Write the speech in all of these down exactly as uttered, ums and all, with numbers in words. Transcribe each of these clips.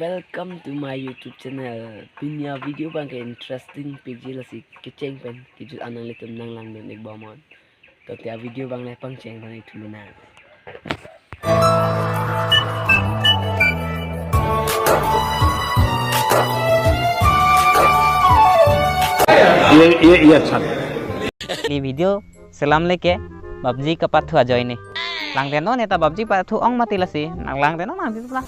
Welcome to my YouTube channel. Pini a-video abang ke interesting piji, lasi kecheng pen kejut an nanglitum nang langdun-ik bomnon. To te a-video abang le pangcheng dun-ik thu lonang. ये ये ये अच्छा नहीं। Neli video selam leke PUBG kapathu ajoine. Langdunnon neta PUBG pathu ong mati, lasi nang langdunnon nang dito la.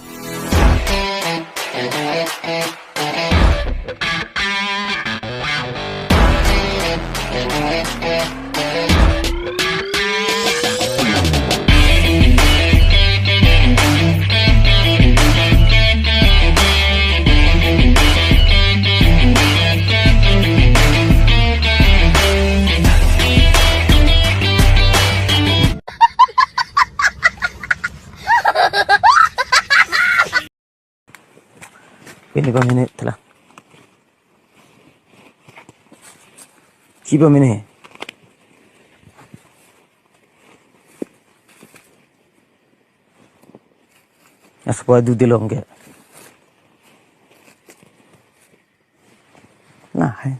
Pini ba mene tela. Chi ba mene. Aspa du dilong ke. Nah, hai.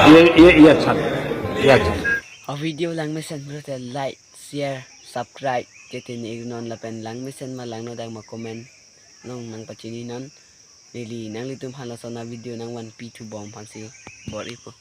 ये ये ये अच्छा नहीं, ये अच्छा नहीं। A-video langmesen pulote like, share, subscribe kete ni-iknon lapen langmesen ma langnodak ma comment along nangpachininon. Neli nanglitum aphan lason a-video nangvanpi thu bom aphansi bor-ipo.